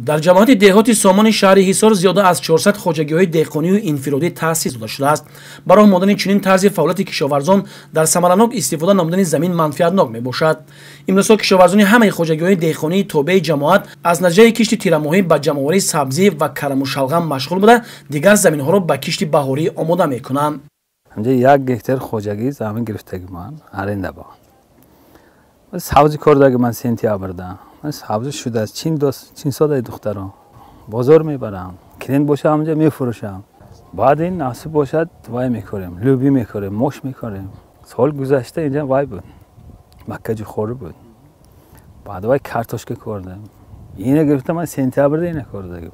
Дар ҷамоати деҳоти Сомони шаҳри Ҳисор зиёда аз 400 хоҷагиҳои деҳқонию инфиродӣ таъсис дода шудааст. Ба роҳ мондани чунин тарзи фаъолияти кишоварзон дар самаранок истифода намудани замин манфиатнок мебошад. Имрӯзҳо кишоварзони ҳамаи хоҷагиҳои деҳқонии тобеи ҷамоат аз натиҷаи кишти тирамоҳӣ ба ҷамъоварии сабзӣ ва караму шалғам машғул буда, дигар заминҳоро ба кишти баҳорӣ омода мекунанд. Ҳамҷа 1 гектар хоҷагӣ замин гирифтаги ман аренда ба. Сабзӣ кордаги ман сентябрда. Сабзӣ шудааст, чин содаи духтарон. Бозор мебарам, клиент боша ҳамҷа мефурӯшам. Баъд ин насиб бошад вай мекорем, лӯбӣ мекорем, мош мекорем. Сол гузашта инҷа вай буд, маккаҷухорӣ буд. Баъд вай картошка кордем. Ина гирифта ман сентябрда ина кордаги.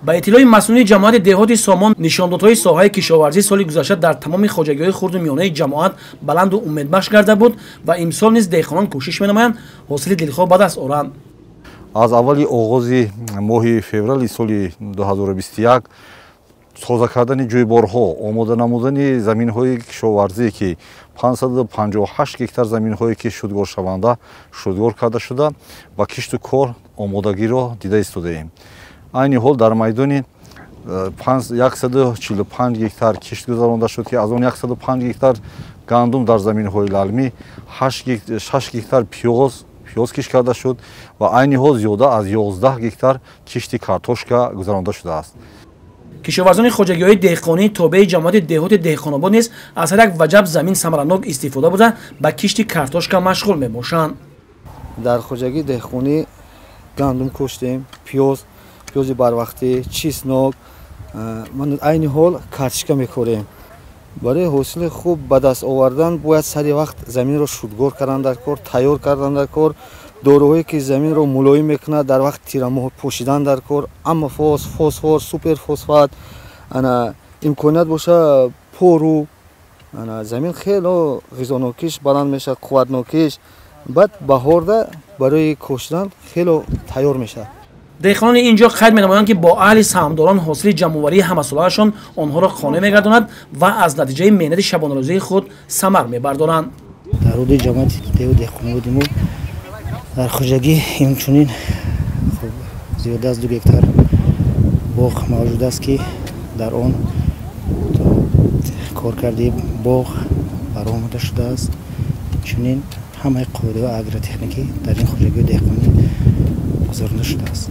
Ба иттилои масъулини ҷамоати деҳоти Сомон, нишондодҳои соҳаи кишоварзӣ соли гузашта дар тамоми хоҷагиҳои хурду миёнаи ҷамоат баланду умедбахш гарда буд ва имсол низ деҳқонон кӯшиш менамоянд ҳосили дилхоҳ ба даст оранд. Аз аввали оғози моҳи феврали соли 2021 тоза кардани ҷӯйборҳо, омода намудани заминҳои кишоварзӣ, ки 558 гектар заминҳое ки шудгоршаванда шудгор карда шуда, ба кишту кор омодагиро дида истодаем. Айни ҳол дар майдони 145 гектар кишт гузаронда шуд, ки аз он 105 гектар гандум дар заминҳои лалмӣ, 6 гектар пиёз кишт карда шуд ва айни ҳол зиёда аз 11 гектар кишти картошка гузаронда шудааст. Кишоварзони хоҷагиҳои деҳқонии тобеи ҷамоати деҳоти Деҳқонобод низ аз ҳар як ваҷаб замин самаранок истифода буда, ба кишти картошка машғул мебошанд. Дар хоҷагии деҳқонӣ гандум коштем, пиёзи барвақтӣ, чеснок, ман айни ҳол картошка мекорем. Барои ҳосили хуб ба даст овардан бояд сари вақт заминро шудгор кардан дар кор, тайёр кардан дар кор, доруҳое ки заминро мулоим мекунад дар вақти тирамоҳ пошидан дар кор, аммофос, фосфор, суперфосфат, ана имконият боша пору, ана замин хело ғизонокиш баланд мешавад, қувватнокиш, баъд баҳорда барои коштан хело тайёр мешавад. Деҳқонони ин ҷо қайд менамоянд, ки бо аҳли саҳмдорон ҳосили ҷамъоварии ҳамасолаашон онҳоро қонеъ мегардонад ва аз натиҷаи меҳнати шабонарӯзии худ самар мебардоранд. Дар ҳудуди ҷамоати деҳу Деҳқонободи мо дар хоҷагӣ инчунин зиёда аз 2 гектар боғ мавҷуд аст, ки дар он коркарди боғ баромада шудааст. Чунин ҳамаи қоидаҳои агротехникӣ дар ин хоҷагии деҳқонӣ гузаронда шудааст.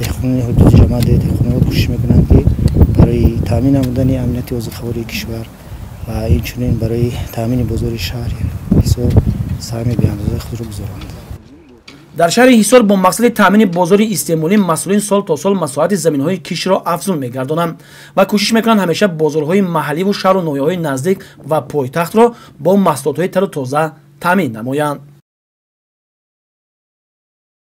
Деҳқонони ҳудуди ҷамоати Деҳқонобод кӯшиш мекунанд, ки барои таъмин намудани амнияти озуқавории кишвар ва инчунин барои таъмини бозори шаҳри Ҳисор саҳми беандозаи худро гузоранд. Дар шаҳри Ҳисор бо мақсади таъмини бозори истеъмолӣ масъулин сол то сол масоҳати заминҳои киштро афзун мегардонанд ва кӯшиш мекунанд ҳамеша бозорҳои маҳалливу шаҳру ноҳияҳои наздик ва пойтахтро бо маҳсулотҳои тару тоза таъмин намоянд.